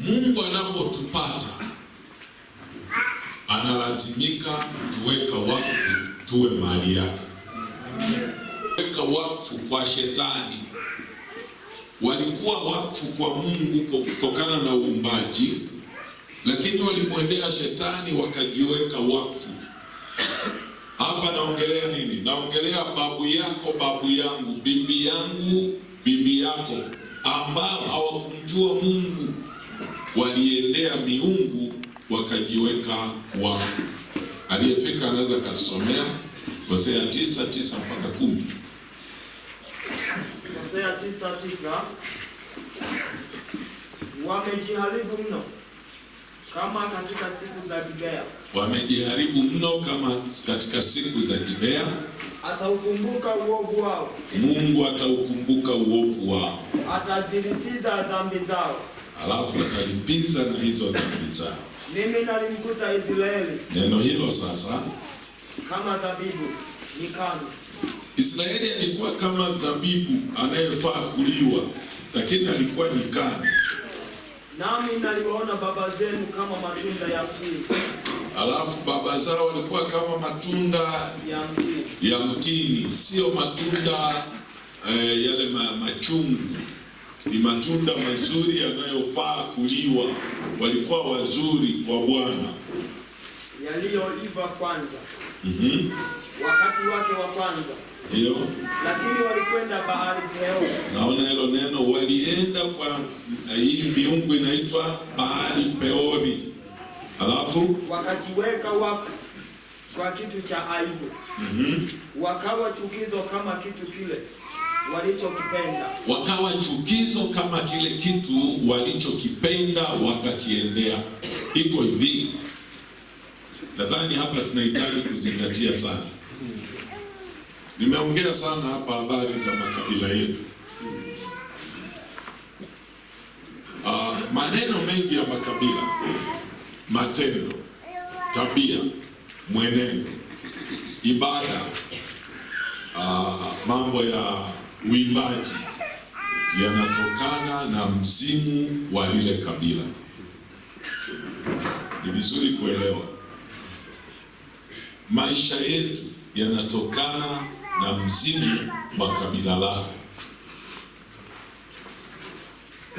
Mungu anapotupata analazimika tuweka wakfu, tuwe mali yake. Weka wakfu kwa shetani. Walikuwa wakfu kwa Mungu kutokana na uumbaji, lakini walimwendea shetani wakajiweka wakfu. Hapa naongelea nini? Naongelea babu yako, babu yangu, bibi yangu, bibi yako, ambao hawakumjua Mungu, waliendea miungu wakajiweka wakfu. Aliyefika anaweza akatusomea Hosea 9:9 mpaka 10. Hosea 9:9. Wamejiharibu mno kama katika siku za Gibea. Wamejiharibu mno kama katika siku za Gibea. Ataukumbuka uovu wao. Mungu ataukumbuka uovu wao, atazilipiza dhambi zao, alafu atalipiza na hizo dhambi zao. Mimi nalimkuta Israeli Neno hilo sasa, kama zabibu nyikani. Israeli alikuwa kama zabibu anayefaa kuliwa, lakini alikuwa nyikani. Nami naliwaona baba zenu kama matunda ya mtini. Alafu baba zao walikuwa kama matunda ya mtini, ya mtini, sio matunda yale machungu, ni matunda mazuri yanayofaa kuliwa. Walikuwa wazuri kwa Bwana, yaliyoiva kwanza, wakati wake wa kwanza. Ndio. Lakini walikwenda Baali Peori. Naona hilo neno, walienda kwa hii miungu inaitwa Baali Peori. Alafu wakajiweka wakfu kwa kitu cha aibu. Wakawa chukizo kama kitu kile walichokipenda. Wakawa chukizo kama kile kitu walichokipenda wakakiendea. Iko hivi, nadhani hapa tunahitaji kuzingatia sana. Nimeongea sana hapa habari za makabila yetu. Maneno mengi ya makabila, matendo, tabia, mwenendo, ibada, mambo ya uimbaji yanatokana na mzimu wa lile kabila. Ni vizuri kuelewa maisha yetu yanatokana na mzimu wa kabila lako.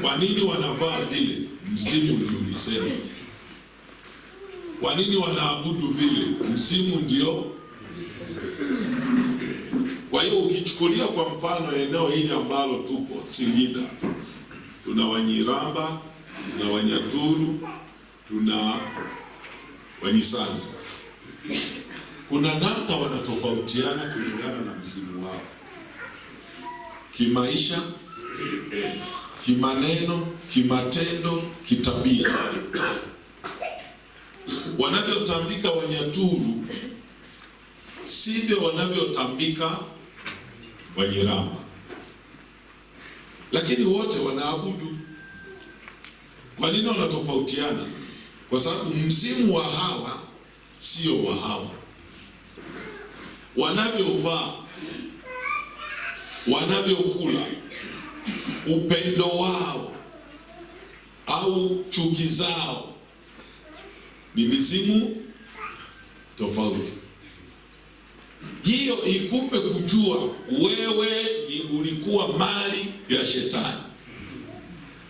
Kwa nini wanavaa vile? Mzimu ndio ulisema. Kwa nini wanaabudu vile? Mzimu ndio. Kwa hiyo ukichukulia kwa mfano eneo hili ambalo tupo Singida, tuna Wanyiramba, tuna Wanyaturu, tuna Wanyisanzu. Kuna namna wanatofautiana kulingana na mzimu wao, kimaisha, kimaneno, kimatendo, kitabia. Wanavyotambika Wanyaturu sivyo wanavyotambika Wanyiramba, lakini wote wanaabudu. Kwa nini wanatofautiana? Kwa sababu mzimu wa hawa sio wa hawa. Wanavyovaa, wanavyokula, upendo wao au chuki zao ni mizimu tofauti. Hiyo ikupe kujua wewe ni ulikuwa mali ya shetani.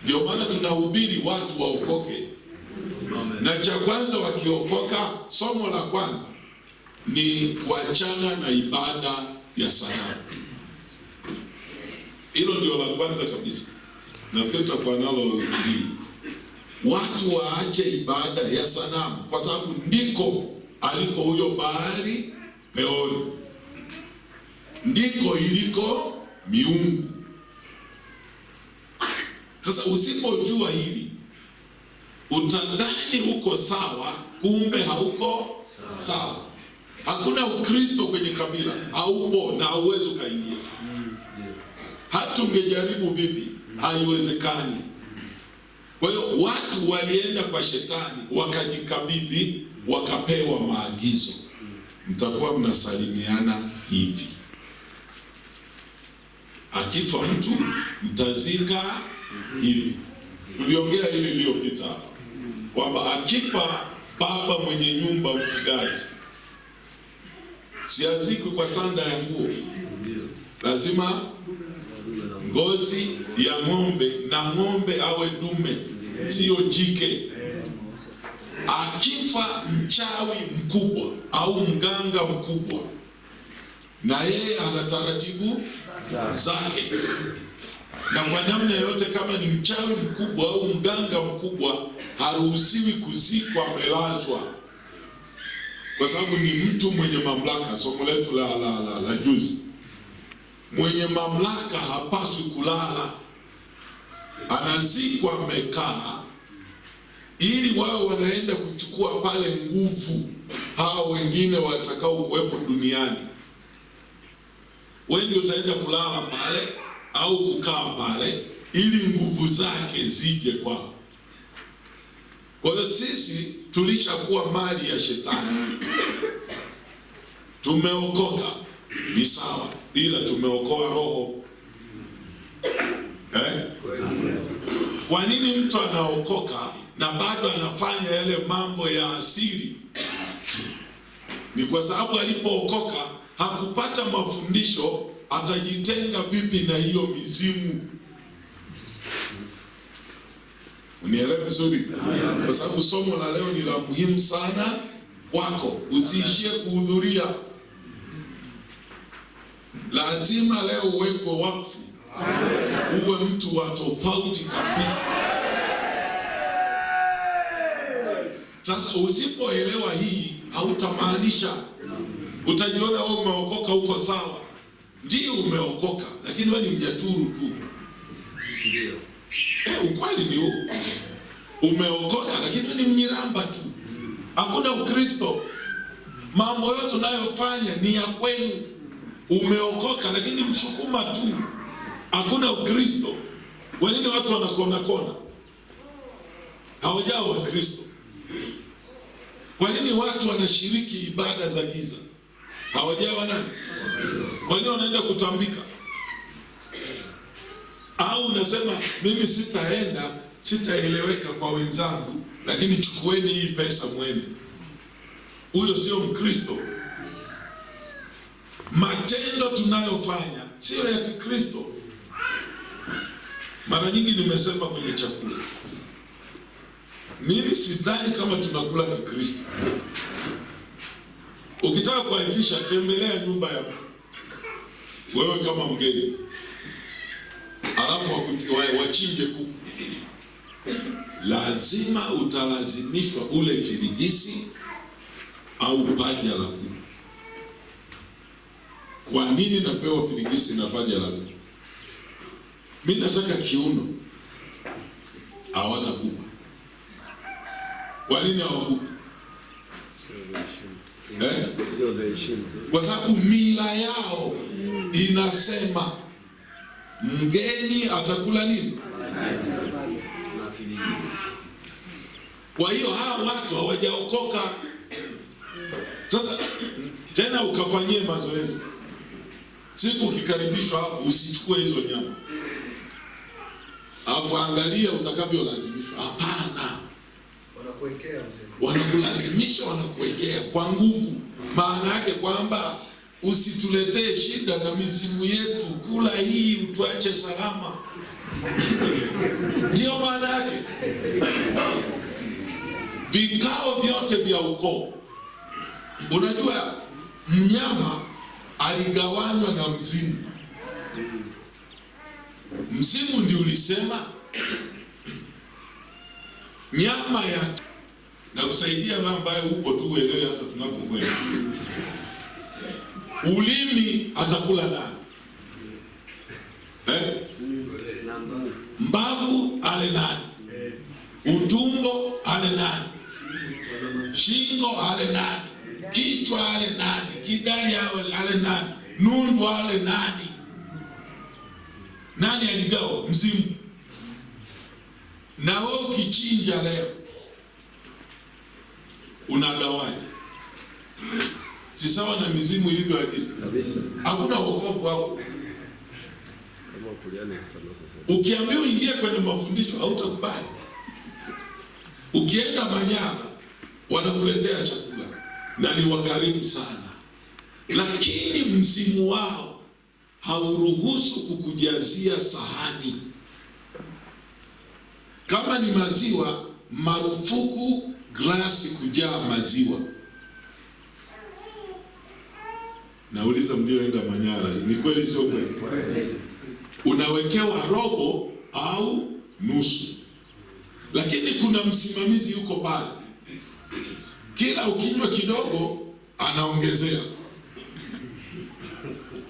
Ndio maana tunahubiri watu waokoke. Na cha kwanza wakiokoka, somo la kwanza ni kuachana na ibada ya sanamu. Hilo ndio la kwanza kabisa. Nafikiri tutakuwa nalo hili. Watu waache ibada ya sanamu, kwa sababu ndiko aliko huyo Baali Peori, ndiko iliko miungu. Sasa usipojua hili utadhani uko sawa, kumbe hauko sawa. Hakuna Ukristo kwenye kabila, haupo na hauwezi ukaingia. Hata ungejaribu vipi, haiwezekani. Kwa hiyo watu walienda kwa shetani, wakajikabidhi, wakapewa maagizo. Mtakuwa mnasalimiana hivi. Akifa mtu mtazika hivi. Tuliongea hili iliyopita hapa kwamba akifa baba mwenye nyumba mfugaji, siazikwi kwa sanda ya nguo, lazima ngozi ya ng'ombe, na ng'ombe awe dume, sio jike. Akifa mchawi mkubwa au mganga mkubwa, na yeye ana taratibu zake, na kwa namna yoyote, kama ni mchawi mkubwa au mganga mkubwa, haruhusiwi kuzikwa amelazwa, kwa sababu ni mtu mwenye mamlaka. Somo letu la juzi, mwenye mamlaka hapaswi kulala, anazikwa amekaa, ili wao wanaenda kuchukua pale nguvu hao wengine watakao kuwepo duniani. Wengi utaenda kulala pale au kukaa pale ili nguvu zake zije kwao. Kwa hiyo sisi tulishakuwa mali ya shetani, tumeokoka ni sawa, ila tumeokoa roho. Kwa nini mtu anaokoka na bado anafanya yale mambo ya asili? Ni kwa sababu alipookoka hakupata mafundisho atajitenga vipi na hiyo mizimu. Unielewe vizuri, kwa sababu somo la leo ni la muhimu sana kwako. Usiishie kuhudhuria, lazima leo uwekwe wakfu, uwe mtu wa tofauti kabisa. Sasa usipoelewa hii, hautamaanisha, utajiona wewe umeokoka, uko sawa. Ndio umeokoka, lakini wewe ni mjaturu tu. Ukweli ni huu, umeokoka lakini wewe ni mnyiramba tu, hakuna Ukristo. Mambo yote unayofanya ni ya kwenu. Umeokoka lakini msukuma tu, hakuna Ukristo. Kwa nini watu wanakona kona? Hawajao Wakristo. Kwa nini watu wanashiriki ibada za giza? Hawajawa nani? Kwa nini wanaenda kutambika? Au unasema mimi sitaenda, sitaeleweka kwa wenzangu, lakini chukueni hii pesa mwende. Huyo sio Mkristo. Matendo tunayofanya sio ya Kikristo. Mara nyingi nimesema kwenye chakula, mimi sidhani kama tunakula Kikristo. Ukitaka kuhakikisha, tembelea nyumba ya wewe kama mgeni, alafu wachinje kuku, lazima utalazimishwa ule firigisi au paja la kuku. Kwa nini napewa firigisi na paja la kuku? Mimi nataka kiuno, hawatakupa. Kwa nini hawakupi? Kwa sababu mila yao inasema mgeni atakula nini? Kwa hiyo hawa watu hawajaokoka. Sasa tena ukafanyie mazoezi, siku ukikaribishwa hapo usichukue hizo nyama, alafu angalia utakavyolazimishwa. Hapana, wanakuwekea mzee, wanakulazimisha, wanakuwekea kwa nguvu. Maana yake kwamba usituletee shida na mizimu yetu, kula hii utuache salama. Ndio maana yake. Vikao vyote vya ukoo, unajua mnyama aligawanywa na mzimu. Mzimu ndio ulisema nyama ya, na kusaidia wewe ambaye upo tu uelewe hata tunakokwenda. Ulimi atakula nani? Mbavu ale nani? Utumbo ale nani? Shingo ale nani? Kichwa ale nani? Kidali ale nani? Nundu ale nani? Nani aligawa? Mzimu. Na wewe ukichinja leo unagawaje? Si sawa na mizimu ilivyoagiza kabisa. Hakuna wokovu hapo. Ukiambiwa uingie kwenye mafundisho hautakubali. Ukienda Manyara wanakuletea chakula na ni wakarimu sana, lakini mzimu wao hauruhusu kukujazia sahani. Kama ni maziwa, marufuku glasi kujaa maziwa. Nauliza mlioenda Manyara, ni kweli sio kweli? Unawekewa robo au nusu, lakini kuna msimamizi yuko pale, kila ukinywa kidogo anaongezea.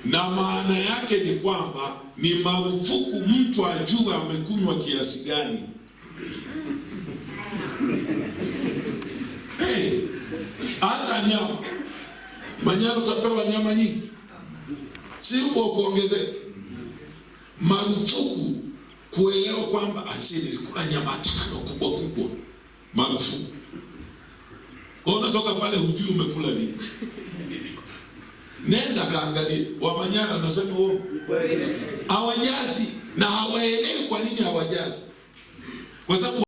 Na maana yake ni kwamba ni marufuku mtu ajue amekunywa kiasi gani. Hey, hata nyama Manyara utapewa nyama nyingi, si upo kuongezea. Marufuku kuelewa kwamba asi nilikula nyama tano kubwa kubwa, marufuku. Kwa unatoka pale hujui umekula nini. Nenda kaangalie wa Manyara, nasema uongo? Hawajazi na hawaelewi kwa nini hawajazi, kwa sababu